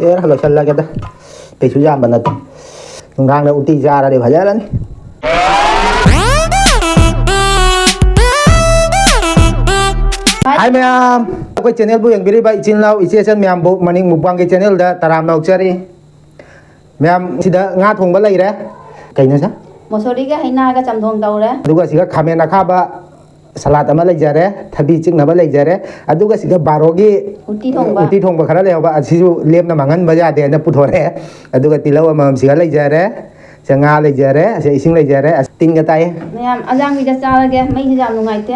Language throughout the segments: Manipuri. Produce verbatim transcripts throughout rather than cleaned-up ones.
ꯑꯦ, ꯂꯣꯏꯁꯜꯂꯒꯦꯗ꯫ ꯀꯩꯁꯨ ꯌꯥꯝꯕ ꯅꯠꯇꯦ꯫ ꯅꯨꯡꯗꯥꯡꯗ ꯎꯇꯤ ꯆꯥꯔꯗꯤ ꯐꯖꯔꯅꯤ꯫ ꯍꯥꯏ ꯃꯌꯥꯝ, ꯑꯩꯈꯣꯏ ꯆꯦꯅꯦꯜꯕꯨ ꯌꯦꯡꯕꯤꯔꯤꯕ ꯏꯆꯤꯜ ꯏꯅꯥꯎ, ꯏꯆꯦ ꯏꯆꯟ ꯃꯌꯥꯝꯕꯨ ꯃꯅꯤꯡ ꯃꯨꯛꯕꯥꯡꯒꯤ ꯆꯦꯅꯦꯜꯗ ꯇꯔꯥꯝꯅ ꯑꯣꯛꯆꯔꯤ꯫ ꯃꯌꯥꯝ, ꯁꯤꯗ ꯉꯥ ꯊꯣꯡꯕ ꯂꯩꯔꯦ꯫ ꯀꯩꯅꯣ ꯁꯦ? ꯃꯣꯁꯣꯔꯤꯒ ꯍꯩꯅꯥꯒ ꯆꯝꯊꯣꯡ ꯇꯧꯔꯦ꯫ ꯑꯗꯨꯒ ꯁꯤꯒ ꯈꯥꯃꯦꯟ ꯑꯈꯥꯕ ꯁꯂꯥꯗ ꯑꯃ ꯂꯩꯖꯔꯦ, ꯊꯕꯤ ꯆꯤꯛꯅꯕ ꯂꯩꯖꯔꯦ, ꯑꯗꯨꯒ ꯁꯤꯒ ꯕꯥꯔꯣꯒꯤ ꯎꯇꯤ ꯊꯣꯡꯕ꯫ ꯎꯇꯤ ꯊꯣꯡꯕ ꯈꯔ ꯂꯩꯍꯧꯕ, ꯑꯁꯤꯁꯨ ꯂꯦꯝꯅ ꯃꯥꯡꯍꯟꯕ ꯌꯥꯗꯦꯅ ꯄꯨꯊꯣꯔꯛꯑꯦ꯫ ꯑꯗꯨꯒ ꯇꯤꯜꯍꯧ ꯑꯃꯃꯝ ꯁꯤꯒ ꯂꯩꯖꯔꯦ, ꯁꯤꯒ ꯉꯥ ꯂꯩꯖꯔꯦ, ꯁꯤꯒ ꯏꯁꯤꯡ ꯂꯩꯖꯔꯦ꯫ ꯑꯁ, ꯇꯤꯟꯒ ꯇꯥꯏꯌꯦ꯫ ꯃꯌꯥꯝ ꯑꯖꯥꯡꯕꯤꯗ ꯆꯥꯔꯒꯦ, ꯃꯩꯁꯦ ꯌꯥꯝ ꯅꯨꯡꯉꯥꯏꯇꯦ꯫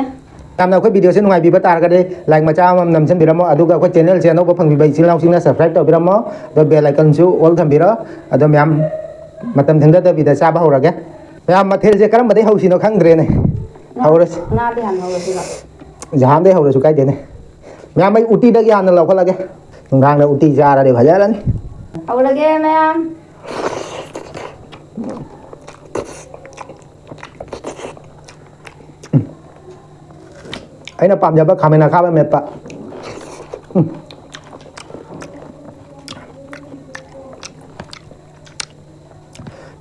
ꯌꯥꯝꯅ ꯑꯩꯈꯣꯏ ꯚꯤꯗꯤꯑꯣꯁꯦ ꯅꯨꯡꯉꯥꯏꯕꯤꯕ ꯇꯥꯔꯒꯗꯤ ꯂꯥꯏꯛ ꯃꯆꯥ ꯑꯃꯃꯝ ꯅꯝꯁꯤꯟꯕꯤꯔꯝꯃꯣ, ꯑꯗꯨꯒ ꯑꯩꯈꯣꯏ ꯆꯦꯅꯦꯜꯁꯦ ꯑꯅꯧꯕ ꯐꯪꯕꯤꯕ ꯏꯆꯤꯜ ꯏꯅꯥꯎꯁꯤꯡꯅ ꯁꯕꯁꯀ꯭ꯔꯥꯏꯕ ꯇꯧꯕꯤꯔꯝꯃꯣ, ꯑꯗꯣ ꯕꯦꯜ ꯑꯥꯏꯀꯟꯁꯨ ꯑꯣꯜ ꯊꯝꯕꯤꯔꯣ꯫ ꯑꯗꯣ ꯃꯌꯥꯝ, ꯃꯇꯝ ꯊꯦꯡꯊꯗꯕꯤꯗ ꯆꯥꯕ ꯍꯧꯔꯒꯦ꯫ ꯃꯌꯥꯝ, ꯃꯊꯦꯜꯁꯦ ꯀꯔꯝꯕꯗꯩ ꯍꯧꯁꯤꯅꯣ ꯈꯪꯗ꯭ꯔꯦꯅꯦ꯫ ꯉꯥ-, ꯍꯧꯔꯁꯤ꯫ ꯉꯥꯗꯤ ꯍꯥꯟꯅ ꯍꯧꯔꯁꯤꯔꯣ? ꯖꯍꯥꯟꯗꯩ ꯍꯧꯔꯁꯨ ꯀꯥꯏꯗꯦꯅꯦ꯫ ꯃꯌꯥꯝ, ꯑꯩ ꯎꯇꯤꯗꯒꯤ ꯍꯥꯟꯅ ꯂꯧꯈꯠꯂꯒꯦ꯫ ꯅꯨꯡꯗꯥꯡꯗ ꯎꯇꯤ ꯆꯥꯔꯗꯤ ꯐꯖꯔꯅꯤ꯫ ꯍꯧꯔꯒꯦ ꯃꯌꯥꯝ꯫ ꯑꯩꯅ ꯄꯥꯝꯖꯕ ꯈꯥꯃꯦꯟ ꯑꯈꯥꯕ ꯃꯦꯠꯄ꯫ ꯎꯝ꯫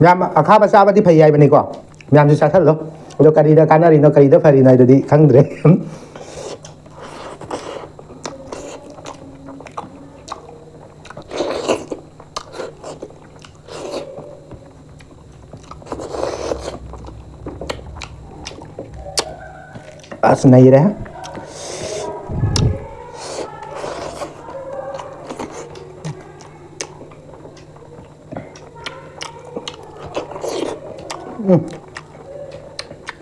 ꯃꯌꯥꯝ, ꯑꯈꯥꯕ ꯆꯥꯕꯗꯤ ꯐꯩ ꯍꯥꯏꯕꯅꯤꯀꯣ, ꯃꯌꯥꯝꯁꯨ ꯆꯥꯁꯜꯂꯣ꯫ ꯑꯗꯣ ꯀꯔꯤꯗ ꯀꯥꯟꯅꯔꯤꯅꯣ, ꯀꯔꯤꯗ ꯐꯔꯤꯅꯣ ꯍꯥꯏꯗꯨꯗꯤ ꯈꯪꯗ꯭ꯔꯦ꯫ ꯑꯁ, ꯅꯩꯔꯦ꯫ ꯎꯝ꯫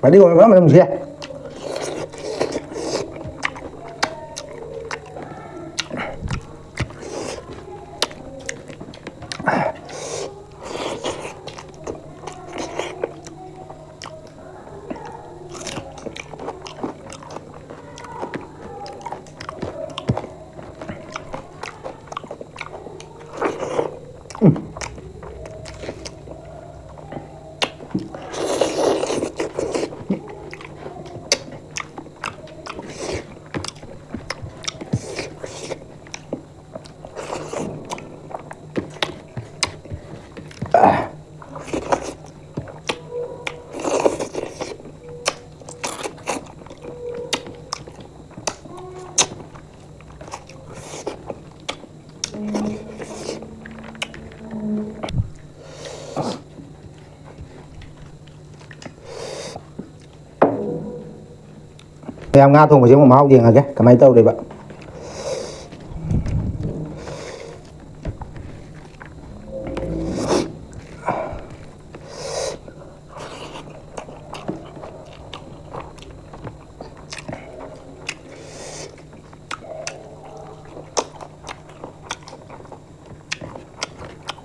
ꯐꯗꯤꯒꯣꯝ ꯃꯌꯥꯝ ꯑꯗꯨꯝ ꯁꯤꯖꯤꯟꯅꯩ꯫ ꯃꯌꯥꯝ, ꯉꯥ ꯊꯣꯡꯕꯁꯦ ꯑꯃꯨꯛ ꯃꯍꯥꯎ ꯌꯦꯡꯉꯒꯦ ꯀꯃꯥꯏꯅ ꯇꯧꯔꯤꯕ꯫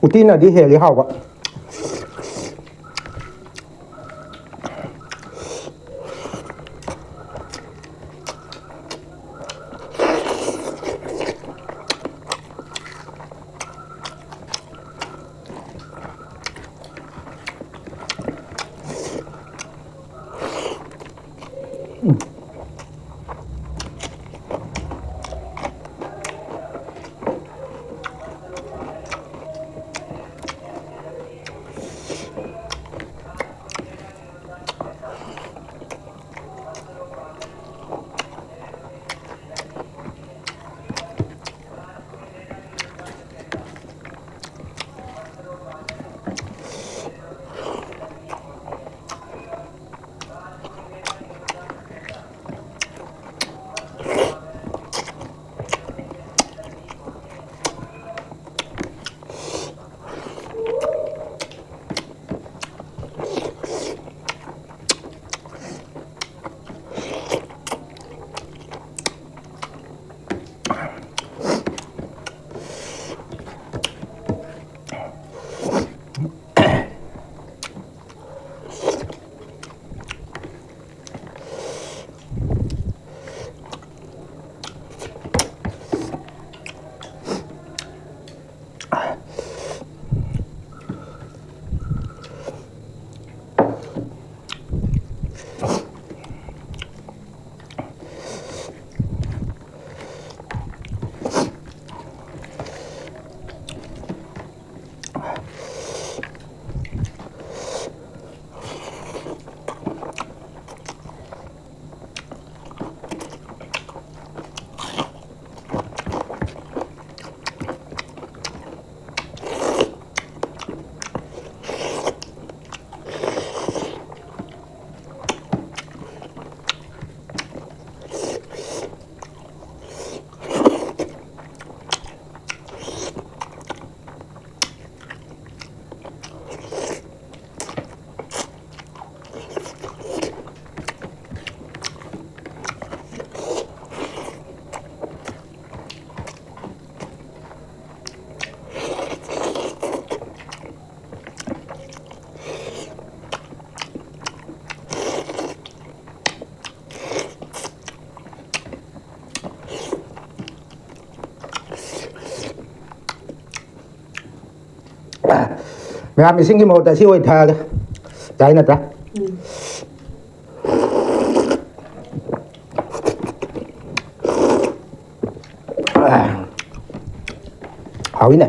ꯎꯇꯤꯅꯗꯤ ꯍꯦꯜꯂꯤ ꯍꯥꯎꯕ꯫ ꯃꯌꯥꯝ ꯏꯁꯤꯡꯒꯤ ꯃꯍꯨꯠꯇ ꯁꯤ ꯑꯣꯏ ꯊꯛꯑꯒꯦ꯫ ꯌꯥꯏ ꯅꯠꯇ꯭ꯔꯥ? ꯎꯝ꯫ ꯍꯥꯎꯏꯅꯦ꯫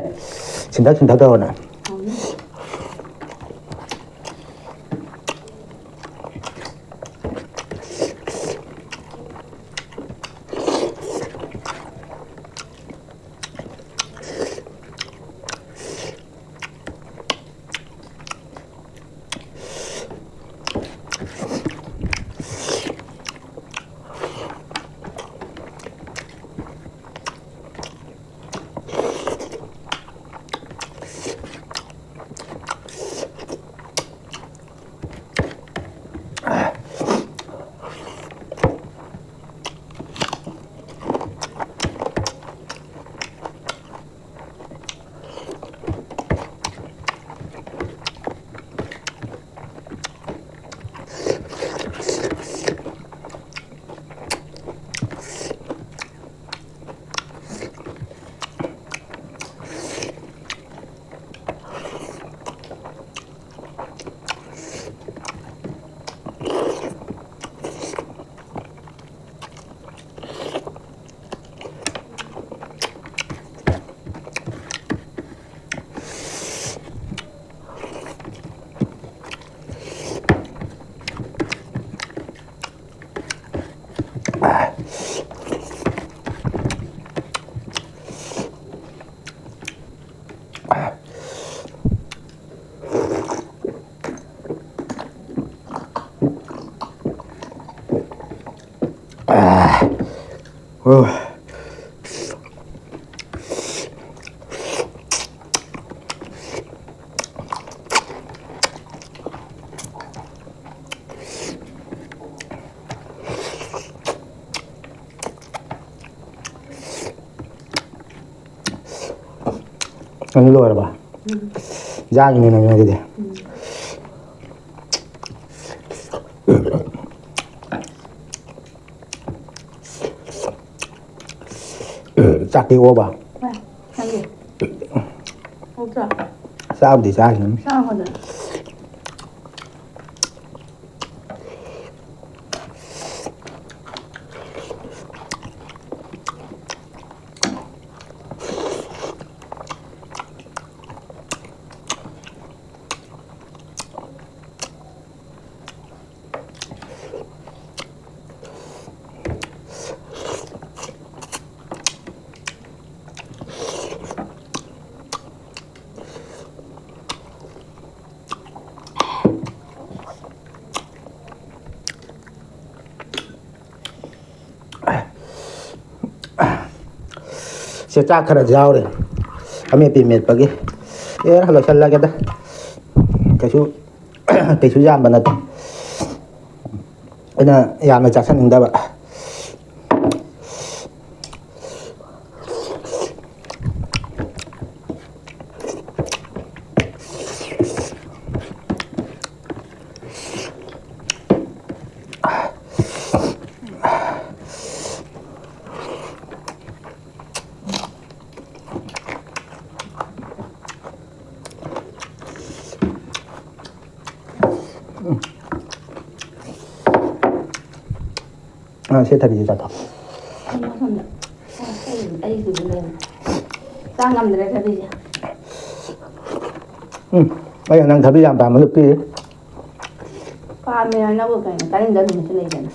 ꯁꯤꯟꯊꯛ ꯁꯤꯟꯊꯛ ꯇꯧꯔꯅꯦ꯫ ꯍꯥꯎꯅꯤ꯫ ꯅꯪ ꯂꯣꯏꯔꯕ? ꯎꯝ꯫ ꯌꯥꯒꯤꯅꯦ ꯅꯪ ꯑꯗꯨꯗꯤ꯫ ꯎꯝ꯫ ꯆꯥꯛꯇꯤ ꯑꯣꯕ? ꯍꯣꯏ, ꯅꯪꯗꯤ? ꯑꯣꯛꯇ꯭ꯔꯣ? ꯆꯥꯕꯨꯗꯤ ꯆꯥꯈꯤꯅꯤ꯫ ꯆꯥꯈꯣꯗ꯫ ꯁꯦ, ꯆꯥꯛ ꯈꯔ ꯌꯥꯎꯔꯦ ꯑꯃꯦꯠꯄꯤ ꯃꯦꯠꯄꯒꯤ꯫ ꯑꯦ, ꯂꯣꯏꯁꯜꯂꯒꯦꯗ꯫ ꯀꯩꯁꯨ, ꯀꯩꯁꯨ ꯌꯥꯝꯕ ꯅꯠꯇꯦ꯫ ꯑꯩꯅ ꯌꯥꯝꯅ ꯆꯥꯁꯟꯅꯤꯡꯗꯕ꯫ ꯑꯥ, ꯁꯦ, ꯊꯕꯤꯁꯦ ꯆꯥꯊꯣꯛ꯫ ꯁꯣꯝꯗ, ꯁꯣꯝꯗ꯫ ꯑꯩ, ꯑꯩꯁꯨ ꯑꯗꯨꯝ ꯂꯩꯔꯦ꯫ ꯆꯥ ꯉꯝꯗ꯭ꯔꯦ ꯊꯕꯤꯁꯦ꯫ ꯎꯝ, ꯑꯩꯅ ꯅꯪ ꯊꯕꯤ ꯌꯥꯝ ꯄꯥꯝꯕꯗꯨ ꯄꯤꯔꯤ꯫ ꯄꯥꯝꯃꯦ ꯍꯥꯏꯅꯕꯨ ꯀꯩꯅꯣ? ꯆꯥꯅꯤꯡꯗꯕ ꯅꯨꯃꯤꯠꯁꯨ ꯂꯩꯗꯅ꯫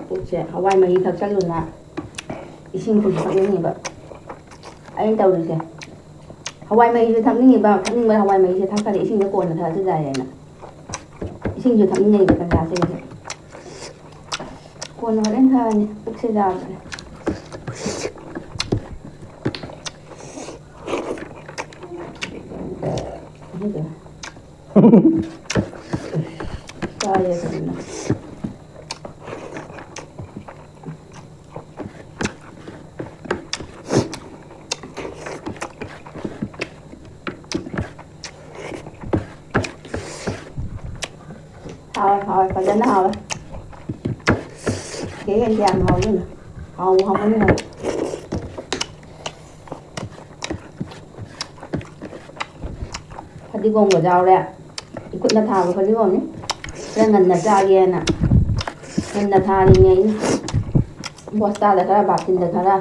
ꯄꯨꯛꯁꯦ ꯍꯋꯥꯏ ꯃꯍꯤ ꯊꯛꯆꯜꯂꯨꯅ ꯏꯁꯤꯡ ꯈꯨꯠꯁꯨ ꯊꯛꯅꯤꯡꯉꯤꯕ꯫ ꯑꯩꯅ ꯇꯧꯔꯤꯁꯦ, ꯍꯋꯥꯏ ꯃꯍꯤꯁꯨ ꯊꯛꯅꯤꯡꯉꯤꯕ, ꯊꯛꯅꯤꯡꯕ ꯍꯋꯥꯏ ꯃꯍꯤꯁꯦ ꯊꯛꯈ꯭ꯔꯦ, ꯏꯁꯤꯡꯗꯣ ꯀꯣꯟꯅ ꯊꯛꯑꯁꯨ ꯌꯥꯏꯌꯦꯅ꯫ ꯏꯁꯤꯡꯁꯨ ꯊꯛꯅꯤꯡꯉꯤꯕ ꯇꯟꯖꯥꯁꯤꯗ꯫ ꯀꯣꯟꯅ ꯍꯣꯔꯦꯟ ꯊꯛꯑꯅꯤ, ꯄꯨꯛꯁꯦ ꯌꯥꯗ꯭ꯔꯦ꯫ ꯑꯗꯨꯗꯣ꯫ ꯆꯥꯏꯌꯦ ꯐꯖꯅ꯫ ꯍꯥꯎꯋꯦ, ꯍꯥꯎꯋꯦ, ꯐꯖꯅ ꯍꯥꯎꯋꯦ꯫ ꯆꯦ ꯍꯦꯟꯗꯤ ꯌꯥꯝ ꯍꯥꯎꯗꯣꯏꯅꯦ꯫ ꯍꯥꯎꯕꯨ ꯍꯥꯎꯃꯟꯈ꯭ꯔꯦ꯫ ꯐꯗꯤꯒꯣꯝꯒ ꯌꯥꯎꯔꯦ꯫ ꯏꯈꯨꯠꯅ ꯊꯥꯕ ꯐꯗꯤꯒꯣꯝꯅꯤ꯫ ꯈꯔ ꯉꯟꯅ ꯆꯥꯒꯦꯅ ꯉꯟꯅ ꯊꯥꯔꯤꯅꯦ ꯑꯩꯅ꯫ ꯕꯣꯁꯇꯥꯗ ꯈꯔ, ꯕꯥꯇꯤꯟꯗ ꯈꯔ꯫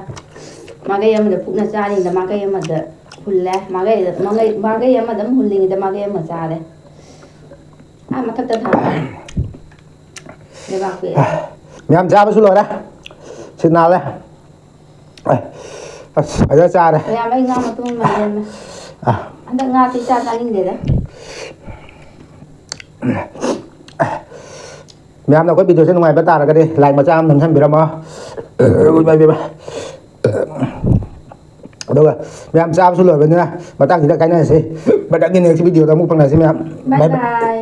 ꯃꯥꯏꯀꯩ ꯑꯃꯗ ꯄꯨꯛꯅ ꯆꯥꯔꯤꯉꯩꯗ ꯃꯥꯏꯀꯩ ꯑꯃꯗ ꯍꯨꯜꯂꯦ꯫ ꯃꯥꯏꯀꯩꯗ, ꯃꯥꯏꯀꯩ, ꯃꯥꯏꯀꯩ ꯑꯃꯗ ꯑꯃ ꯍꯨꯜꯂꯤꯉꯩꯗ ꯃꯥꯏꯀꯩ ꯑꯃ ꯆꯥꯔꯦ꯫ ꯑꯥ ꯃꯊꯛꯇ ꯊꯥꯕ꯫ ꯂꯩꯕꯥꯛ ꯄꯦꯛꯑꯦ꯫ ꯃꯌꯥꯝ ꯆꯥꯕꯁꯨ ꯂꯣꯏꯔꯦ꯫ ꯁꯤꯠ ꯅꯥꯜꯂꯦ꯫ ꯑꯁ, ꯐꯖꯅ ꯆꯥꯔꯦ꯫ ꯃꯌꯥꯝ ꯑꯩ ꯉꯥ ꯃꯇꯨꯝ ꯑꯃ ꯂꯦꯝꯃꯦ꯫ ꯑꯥ꯫ ꯍꯟꯗꯛ ꯉꯥꯁꯤ ꯏꯆꯥ ꯆꯥꯅꯤꯡꯗꯦꯗ꯫ ꯃꯌꯥꯝꯅ ꯑꯩꯈꯣꯏ ꯚꯤꯗꯤꯑꯣꯁꯦ ꯅꯨꯡꯉꯥꯏꯕ ꯇꯥꯔꯒꯗꯤ ꯂꯥꯏꯛ ꯃꯆꯥ ꯑꯃ ꯅꯝꯁꯟꯕꯤꯔꯝꯃꯣ꯫ ꯏꯃꯥꯏ ꯄꯦꯝꯃ꯫ ꯑꯗꯨꯒ ꯃꯌꯥꯝ ꯆꯥꯕꯁꯨ ꯂꯣꯏꯕꯅꯤꯅ ꯃꯇꯥꯡꯁꯤꯗ ꯀꯥꯏꯅꯔꯁꯤ꯫ ꯃꯊꯪꯒꯤ ꯅꯦꯛꯁ ꯚꯤꯗꯤꯑꯣꯗ ꯑꯃꯨꯛ ꯐꯪꯅꯁꯤ ꯃꯌꯥꯝ꯫ ꯕꯥꯏ ꯕꯥꯏ꯫ ꯕꯥꯏ꯫